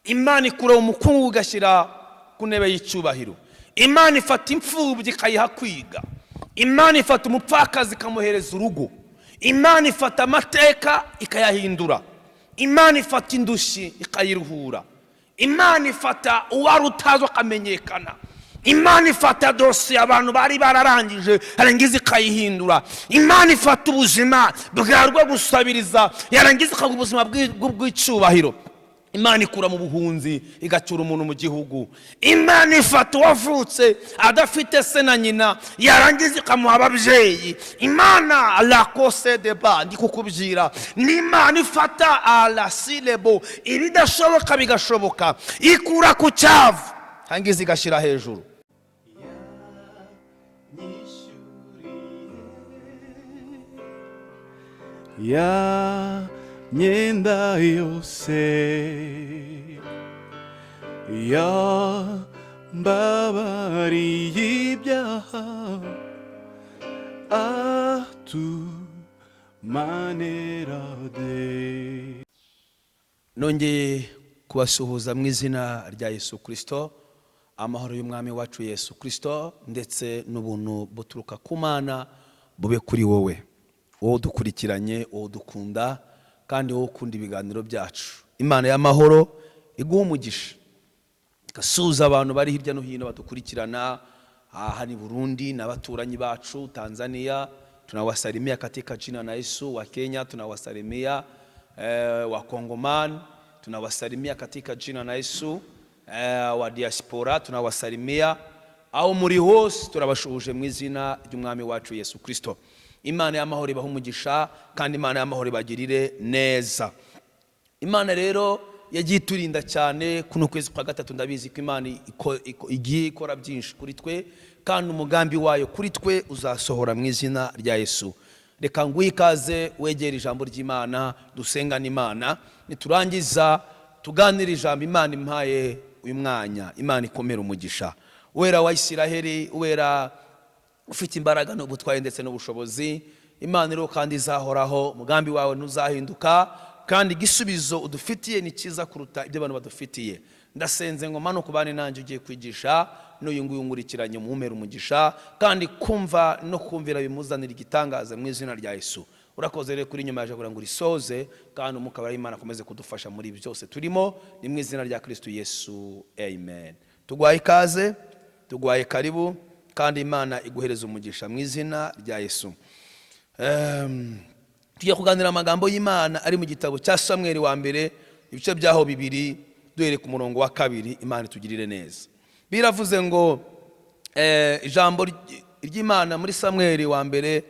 Imana ikura umukungugu igashyira ku ntebe y'icyubahiro. Imana ifata imfubyi ikayiha kwiga. Imana ifata umupfakazi ikamuhereza urugo. Imana ifata amateka ikayahindura. Imana ifata indushyi ikayiruhura. Imana ifata uwari utazwi akamenyekana. Imana ifata dosiye abantu bari bararangije, yarangiza ikayihindura. Imana ifata ubuzima bwarwo gusabiriza, yarangiza ikaguha ubuzima bw'icyubahiro. Imana ikura mu buhunzi, igacyura umuntu mu gihugu. Imana ifata uwavutse adafite se na nyina, yarangiza ikamuha ababyeyi. Imana lakose deba, ndi kukubwira, ni Imana ifata arasilebo, ibidashoboka bigashoboka. Ikura ku cyavu, yangiza igashyira hejuru. Ya myenda yose yambabariye ibyaha, atumanerade. Nongeye kubasuhuza mu izina rya Yesu Kirisito. Amahoro y'Umwami wacu Yesu Kirisito ndetse n'ubuntu buturuka ku Mana bube kuri wowe, wowe udukurikiranye, wowe udukunda kandi wowe ukunda ibiganiro byacu. Imana y'amahoro iguha umugisha. Gasuhuza abantu bari hirya no hino badukurikirana aha ni Burundi n'abaturanyi bacu Tanzania, tunawasalimia katika jina la Yesu. Wa Kenya tunawasalimia, wa Kongomani tunawasalimia katika jina la Yesu, wa diaspora tunawasalimia. Aho muri hose turabashuhuje mu izina ry'Umwami wacu Yesu Kristo. Imana y'amahoro ibahe umugisha kandi Imana y'amahoro ibagirire neza. Imana rero yagiye iturinda cyane kuno kwezi kwa gatatu. Ndabizi ko Imana igiye ikora byinshi kuri twe, kandi umugambi wayo kuri twe uzasohora mu izina rya Yesu. Reka nguhe ikaze, wegere ijambo ry'Imana, dusengane Imana. Niturangiza tuganire ijambo Imana impaye uyu mwanya. Imana ikomere umugisha. Wera wa Isiraheli, wera ufite imbaraga n'ubutwari ndetse n'ubushobozi, Imana iriho kandi izahoraho, umugambi wawe ntuzahinduka, kandi igisubizo udufitiye ni cyiza kuruta ibyo abantu badufitiye. Ndasenze ngo manuke ubane nanjye ugiye kwigisha n'uyu nguyu nkurikiranye, umuhumere umugisha, kandi kumva no kumvira bimuzanira igitangaza mu izina rya Yesu. Urakoze rero kuri nyuma yaje kugira ngo urisoze, kandi Umwuka w'Imana akomeze kudufasha muri byose turimo. Ni mu izina rya Kristo Yesu, amen. Tugwaye ikaze, tugwaye karibu, kandi Imana iguhereza umugisha mu izina rya Yesu. Tugiye kuganira amagambo y'Imana ari mu gitabo cya Samweli wa mbere, ibice byaho bibiri, duhereye ku murongo wa 2. Imana itugirire neza. Biravuze ngo ijambo ry'Imana muri Samweli wa mbere,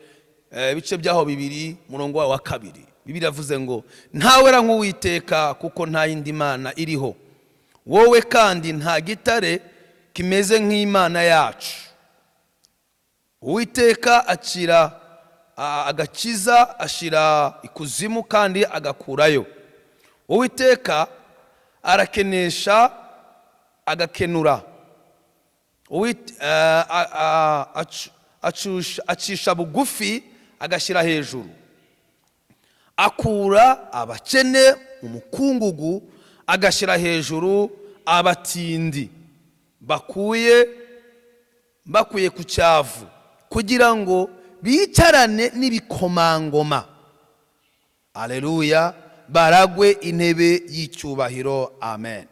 ibice byaho bibiri, umurongo wawo wa 2, Bibiliya iravuze ngo: "Ntawera nk'Uwiteka, kuko nta yindi mana iriho wowe, kandi nta gitare kimeze nk'Imana yacu. Uwiteka akira agakiza, ashyira ikuzimu kandi agakurayo. Uwiteka arakenesha, agakenura. Acisha bugufi, agashyira hejuru. Akura abakene mu mukungugu, agashyira hejuru abatindi bakuye ku cyavu, kugira ngo bicarane n'ibikomangoma, aleluya, baragwe intebe y'icyubahiro. Amen."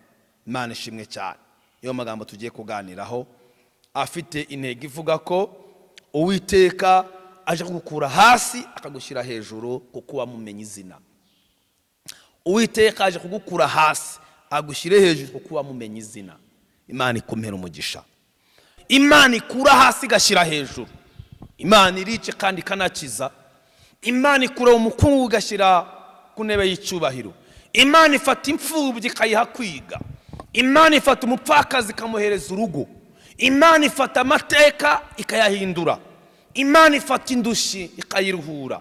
Imana ishimwe cyane. Niyo magambo tugiye kuganiraho, afite intego ivuga ko Uwiteka aje kugukura hasi akagushyira hejuru kuko wamumenye izina. Uwiteka aje kugukura hasi agushyire hejuru kuko wamumenye izina. Imana ikumera umugisha. Imana ikura hasi igashyira hejuru. Imana irice kandi ikanakiza. Imana ikura umukungugu igashyira ku ntebe y'icyubahiro. Imana ifata imfubyi ikayiha kwiga. Imana ifata umupfakazi ikamuhereza urugo. Imana ifata amateka ikayahindura. Imana ifata indushyi ikayiruhura.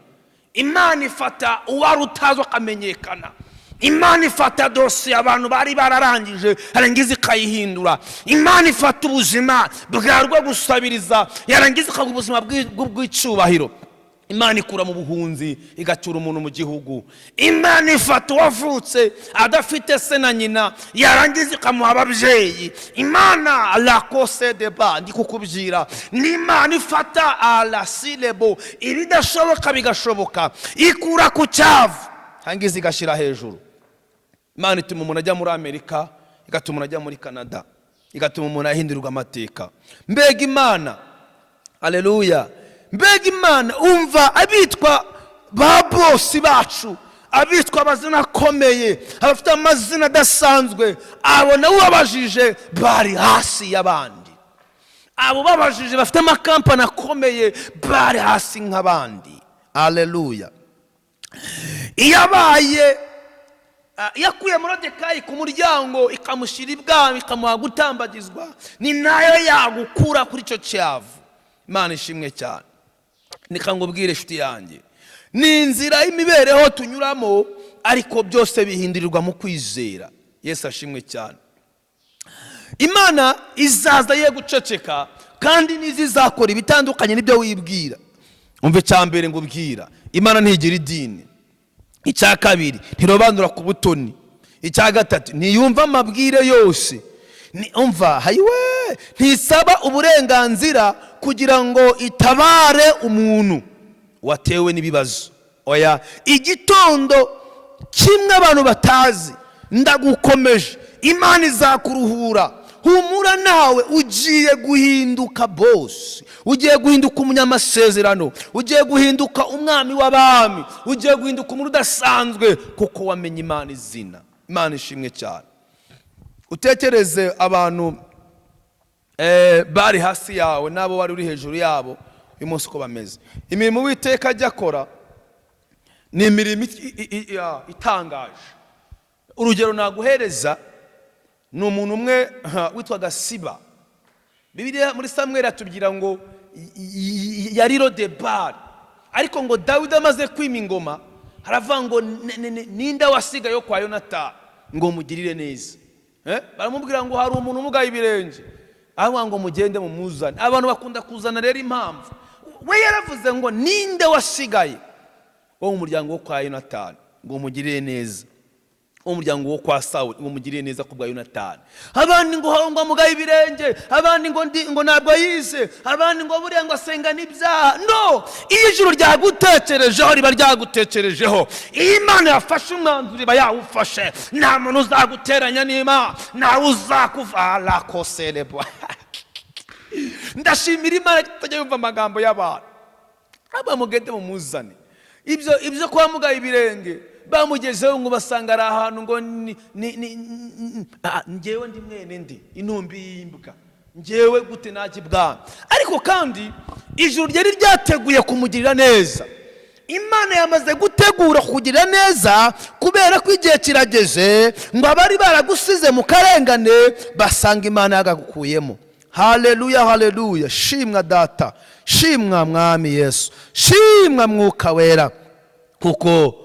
Imana ifata uwari utazwi akamenyekana. Imana ifata dosiye abantu bari bararangije, yarangiza ikayihindura. Imana ifata ubuzima bwarwo gusabiriza, yarangiza ikaguha ubuzima bw'icyubahiro. Imana ikura mu buhunzi, igacyura umuntu mu gihugu. Imana ifata uwavutse adafite se na nyina, yarangiza ikamuha ababyeyi. Imana lakose deba, ndi kukubwira, ni Imana ifata arasilebo, ibidashoboka bigashoboka. Ikura ku cyavu, yangiza igashyira hejuru. Imana ituma umuntu ajya muri Amerika, igatuma umuntu ajya muri Canada, igatuma umuntu ahindurirwa amateka. Mbega Imana! Aleluya! Mbega Imana! Umva, abitwa ba bosi bacu, abitwa amazina akomeye, abafite amazina adasanzwe, abo nawe ubabajije bari hasi y'abandi. Abo babajije bafite amakampani akomeye bari hasi nk'abandi. Aleluya! Iyo abaye yakuye Morodekayi ku muryango, ikamushyira ibwami, ikamuha gutambagizwa, ni nayo yagukura kuri icyo cyavu. Imana ishimwe cyane. Reka ngubwire, inshuti yanjye, ni inzira y'imibereho tunyuramo, ariko byose bihindurirwa mu kwizera. Yesu ashimwe cyane. Imana izaza ye guceceka, kandi n'izizakora ibitandukanye n'ibyo wibwira. Umva, icya mbere ngubwira, Imana ntigira idini. Icya kabiri, ntirobanura ku butoni. Icya gatatu, ntiyumva amabwire yose. Umva, hayiwe, ntisaba uburenganzira kugira ngo itabare umuntu watewe n'ibibazo. Oya, igitondo kimwe abantu batazi, ndagukomeje, Imana izakuruhura. Humura, nawe ugiye guhinduka bosi, ugiye guhinduka umunyamasezerano, ugiye guhinduka umwami w'abami, ugiye guhinduka umuntu udasanzwe, kuko wamenye Imana izina. Imana ishimwe cyane. Utekereze abantu bari hasi yawe n'abo wari uri hejuru yabo, uyu munsi uko bameze. Imirimo Uwiteka ajya akora ni imirimo itangaje. Urugero naguhereza ni umuntu umwe witwaga Siba. Bibiliya muri Samweli atubwira ngo yari Lodebari, ariko ngo Dawidi amaze kwima ingoma, haravuga ngo ninde wasigaye yo kwa Yonatani ngo mugirire neza? Baramubwira ngo hari umuntu umugaye ibirenge. Aravuga ngo mugende mumuzane. Abantu bakunda kuzana rero impamvu. We yaravuze ngo ninde wasigaye wo mu muryango wo kwa Yonatani ngo mugirire neza, wo mu muryango wo kwa Sawuli ngo mugirire neza ku bwa Yonatani? Abandi ngo amugaye ibirenge, abandi ngo ngo ntabwo yize, abandi ngo buriya ngo asenga n'ibyaha. No iyo ijuru ryagutekerejeho, riba ryagutekerejeho. Iyo Imana yafashe umwanzuro, iba yawufashe. Nta muntu uzaguteranya n'Imana, ntawe uzakuva rakoserebo. Ndashimira Imana itajya yumva amagambo y'abantu. Aba mugende mumuzane. Ibyo kwa mugaye ibirenge, bamugezeho ngo basanga ari ahantu ngo ni njyewe ndi mwene ndi intumbi y'imbwa, njyewe gute najya ibwami? Ariko kandi ijuru ryari ryateguye kumugirira neza. Imana yamaze gutegura kukugirira neza, kubera ko igihe kirageze ngo abari baragusize mu karengane basanga Imana yagakuyemo. Haleluya, haleluya! Shimwa Data, shimwa Mwami Yesu, shimwa Mwuka Wera, kuko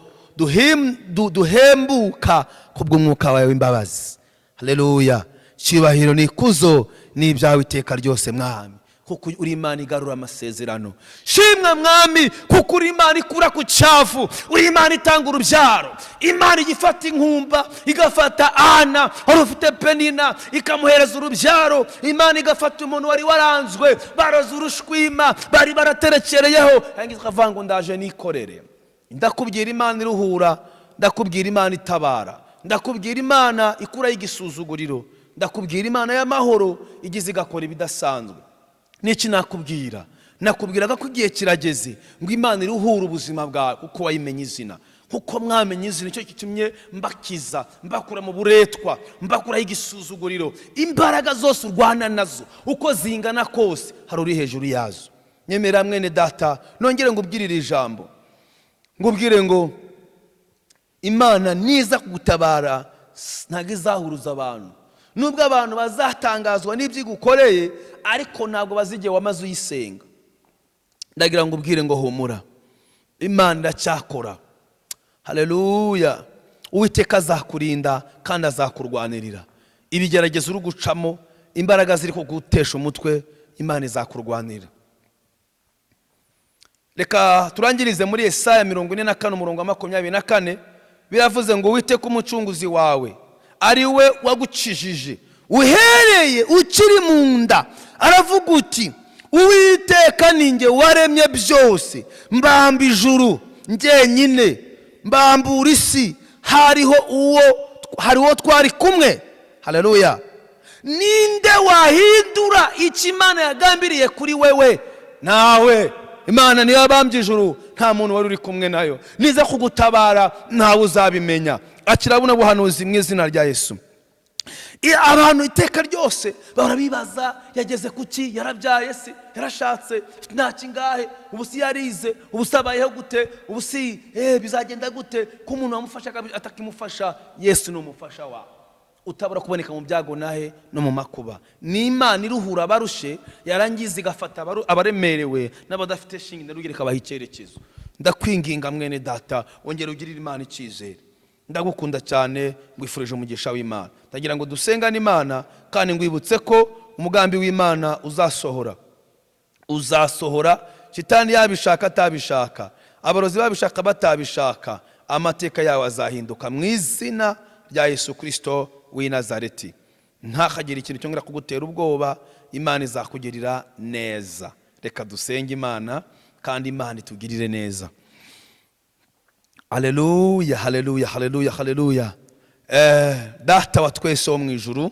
duhembuka kubw'umwuka wawe w'imbabazi. Haleluya! Cyubahiro n'ikuzo ni ibyawe iteka ryose, Mwami, kuko uri Imana igarura amasezerano. Shimwa Mwami, kuko uri Imana ikura ku cyavu, uri Imana itanga urubyaro. Imana igifata inkumba, igafata Ana wari ufite Penina, ikamuhereza urubyaro. Imana igafata umuntu wari waranzwe, baroze urushwima, bari baraterekereyeho, yarangiza ikavuga ngo ndaje nikorere. Ndakubwira Imana iruhura, ndakubwira Imana itabara, ndakubwira Imana ikuraho igisuzuguriro, ndakubwira Imana y'amahoro igize igakora ibidasanzwe. N'iki nakubwira? Nakubwiraga ko igihe kirageze ngo Imana iruhure ubuzima bwawe, kuko wayimenye izina. Kuko mwamenye izina, nicyo gitumye mbakiza, mbakura mu buretwa, mbakuraho igisuzuguriro. Imbaraga zose urwana nazo, uko zingana kose, hari uri hejuru yazo. Nyemera, mwene data, nongere ngubwirire ijambo, ngubwire ngo Imana niza kugutabara ntabwo izahuruza abantu. Nubwo abantu bazatangazwa n'ibyo igukoreye, ariko ntabwo bazi igihe wamaze uyisenga. Ndagira ngo ubwire ngo humura, Imana iracyakora. Haleluya! Uwiteka azakurinda kandi azakurwanirira. Ibigeragezo uri gucamo, imbaraga ziri kugutesha umutwe, Imana izakurwanira. Reka turangirize muri Yesaya 44, umurongo wa 24. Biravuze ngo: "Wite ku Mucunguzi wawe, ari we wagukijije uhereye ukiri mu nda. Aravuga uti: 'Uwiteka, ni njye waremye byose, mbamba ijuru njyenyine, mbambura isi. Hariho twari kumwe?'" Haleluya! Ninde wahindura icyo Imana yagambiriye kuri wewe? Nawe Imana niyo yabambye ijuru, nta muntu wari uri kumwe nayo. Niza kugutabara, ntawe uzabimenya. Akira buno buhanuzi mu izina rya Yesu. Abantu iteka ryose bahora bibaza: yageze kuki? Yarabyaye se? Yarashatse? Nta kingahe? Ubu si yarize? Ubu se abayeho gute? Ubu si bizagenda gute ko umuntu wamufasha atakimufasha? Yesu ni umufasha wawe utabura kuboneka mu byago nahe no mu makuba. Ni Imana iruhura abarushe, yarangiza igafata abaremerewe n'abadafite shinge na rugero, ikabaha icyerekezo. Ndakwinginga, mwene data, wongera ugirire Imana icyizere. Ndagukunda cyane, ngwifurije umugisha w'Imana. Ndagira ngo dusengane Imana, kandi ngwibutse ko umugambi w'Imana uzasohora, uzasohora, shitani yabishaka atabishaka, abarozi babishaka batabishaka. Amateka yawe azahinduka mu izina rya Yesu Kirisito w'i Nazareti. Ntakagire ikintu cyongera kugutera ubwoba. Imana izakugirira neza. Reka dusenge Imana, kandi Imana itugirire neza. Haleluya, haleluya, haleluya, haleluya! Data wa twese wo mu ijuru,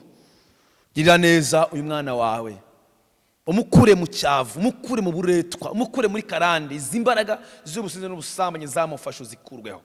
girira neza uyu mwana wawe, umukure mu cyavu, umukure mu buretwa, umukure muri karande. Izi mbaraga z'ubusinzi n'ubusambanyi zamufashe uzikurweho.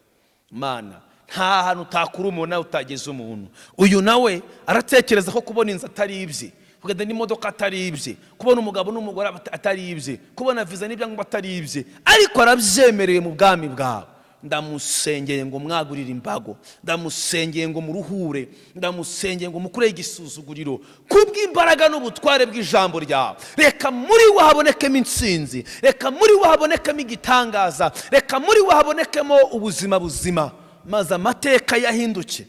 Mana, nta hantu utakura umuntu nawe utageze umuntu. Uyu nawe aratekereza ko kubona inzu atari ibye, kugenda n'imodoka atari ibye, kubona umugabo n'umugore atari ibye, kubona viza n'ibyangombwa atari ibye, ariko arabyemerewe mu bwami bwawe. Ndamusengeye ngo mwagurire imbago, ndamusengeye ngo muruhure, ndamusengeye ngo mukureho igisuzuguriro kubw'imbaraga n'ubutware bw'ijambo ryawe. Reka muri we habonekemo intsinzi, reka muri we habonekemo igitangaza, reka muri we habonekemo ubuzima buzima, maze amateka yahinduke,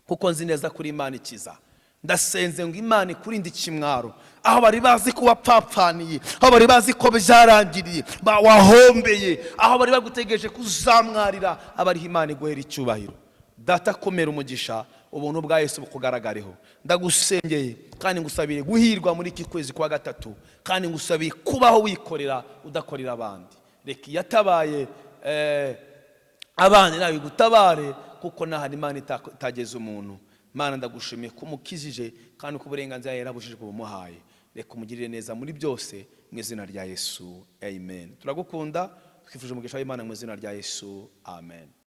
kuko nzi neza kuri Imana ikiza. Ndasenze ngo Imana ikurinde ikimwaro. Aho bari bazi ko wapfapfaniye, aho bari bazi ko byarangiriye, wahombeye, aho bari bagutegereje kuzamwarira, abariho Imana iguhera icyubahiro. Data, komera umugisha, ubuntu bwa Yesu bukugaragareho. Ndagusengeye kandi ngusabire guhirwa muri iki kwezi kwa gatatu, kandi ngusabiye kubaho wikorera, udakorera abandi. Reka iyatabaye abana nawe igutabare, kuko nta Imana itageza umuntu. Mana, ndagushimiye ko umukijije, kandi ko uburenganzira yarabujijwe bumuhaye. Reka umugirire neza muri byose, mu izina rya Yesu, amen. Turagukunda, twifuje umugisha w'Imana mu izina rya Yesu, amen.